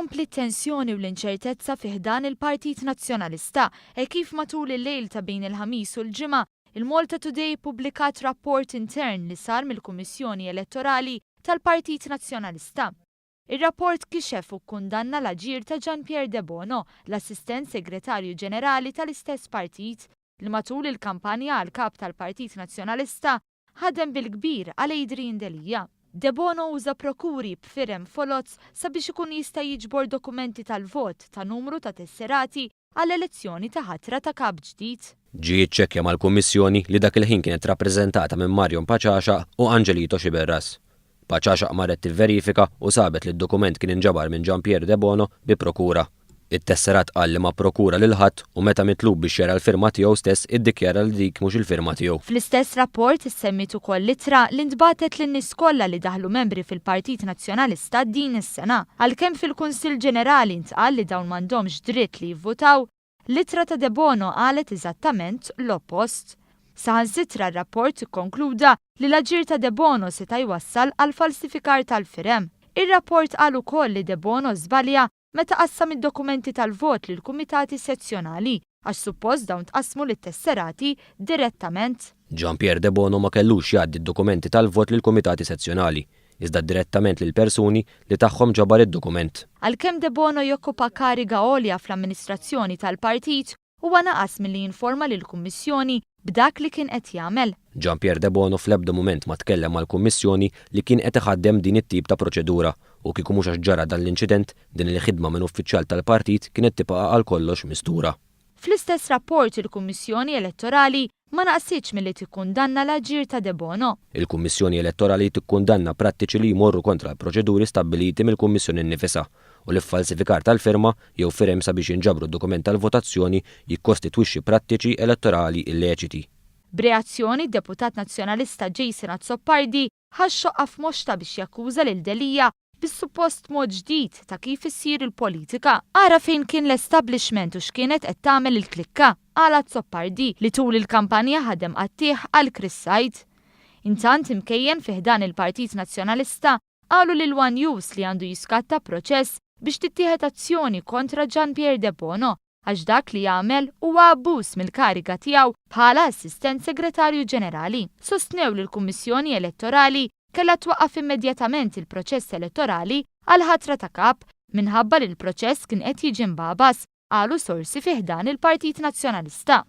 Tkompli t-tensjoni u l-inċertezza fi ħdan il-Partit Nazzjonalista hekk kif matul il-lejl ta' bejn il-Ħamis u l-Ġimgħa, il-Malta Today ippubblikat rapport intern li sar mill-Kummissjoni Elettorali tal-Partit Nazzjonalista. Ir-rapport kixef u kkundanna l-aġir ta' Jean Pierre Debono, l-Assistent Segretarju Ġenerali tal-istess partit, li matul il-kampanja għal Kap tal-Partit Nazzjonalista ħadem bil-kbir għal Adrian Delia. Debono uża prokuri b'firem foloz sabiex ikun jista' jiġbor dokumenti tal-vot ta' numru ta' tesserati għall-elezzjoni ta' ħatra ta' kap ġdid. Ġie jiċċekkja mal-Kummissjoni li dak il-ħin kienet rappreżentata minn Marion Paċaxaq u Angelito Sciberras. Paċaxaq marret tivverifika u sabet li d-dokument kien inġabar minn Jean Pierre Debono bi prokura. It-tesserat qal li ma pprokura lil ħadd u meta mitlub biex jara l-firma tiegħu stess iddikjara li dik mhux il-firma tiegħu. Fl-istess rapport issemmiet ukoll ittra li ntbagħtet lin-nies kollha li daħlu membri fil-Partit Nazzjonalista din is-sena. Għalkemm fil-Kunsill Ġenerali ntqal li dawn m'għandhomx dritt li jivvutaw, l-ittra ta' Debono qalet eżattament l-oppost. Saħansitra r-rapport ikkonkluda li l-aġir ta' Debono seta' jwassal għal falsifikar tal-firem. Ir-rapport qal ukoll li Debono żbalja meta qassam id-dokumenti tal-vot lill-kumitati sezzjonali għax suppost dawn tqassmu lit-tesserati direttament. Jean Pierre Debono ma kellux jgħaddi d-dokumenti tal-vot lill-kumitati sezzjonali, iżda direttament lill-persuni li tagħhom ġabar id-dokument. Għalkemm Debono jokkupa kariga għolja fl-amministrazzjoni tal-partit, huwa naqas milli jinforma lill-Kummissjoni b'dak li kien qed jagħmel. Jean Pierre Debono fl-ebda mument ma tkellem mal-Kummissjoni li kien qed iħaddem din it-tip ta' proċedura u kieku mhux għax ġara dan l-inċident, din il-ħidma minn uffiċjal tal-partit kienet tibqa' għal kollox mistura. Fl-istess rapport il-Kummissjoni Elettorali ma naqsitx milli tikkundanna l-aġir ta' Debono. Il-Kummissjoni Elettorali tikkundanna prattiċi li jmorru kontra l-proċeduri stabbiliti mill-Kummissjoni nnifisha u l-iffalsifikar tal-firma jew firem sabiex jinġabru d-dokument tal-votazzjoni jikkostitwixxi prattiċi elettorali illeċiti. B'reazzjoni, d-Deputat Nazzjonalista Jason Azzopardi ħa x-xoqqa f'moxtha biex jakkuża lil Delia bis-suppost mod ġdid ta' kif issir il-politika. Ara fejn kien l-establishment u x'kienet qed tagħmel il-klikka, qal Azzopardi, li tul il-kampanja ħadem qatigħ għal Chris Said. Intant, imkejjen fi ħdan il-Partit Nazzjonalista qalu lil one News li għandu jiskatta proċess biex tittieħed azzjoni kontra Jean Pierre Debono għax dak li għamel huwa abbuż mill-kariga tiegħu bħala Assistent Segretarju Ġenerali. Sostnew li l-Kummissjoni Elettorali kellha twaqqaf immedjatament il-proċess elettorali għall-ħatra ta' Kap minħabba li l-proċess kien qed jiġi mbagħbas, qalu sorsi fi ħdan il-Partit Nazzjonalista.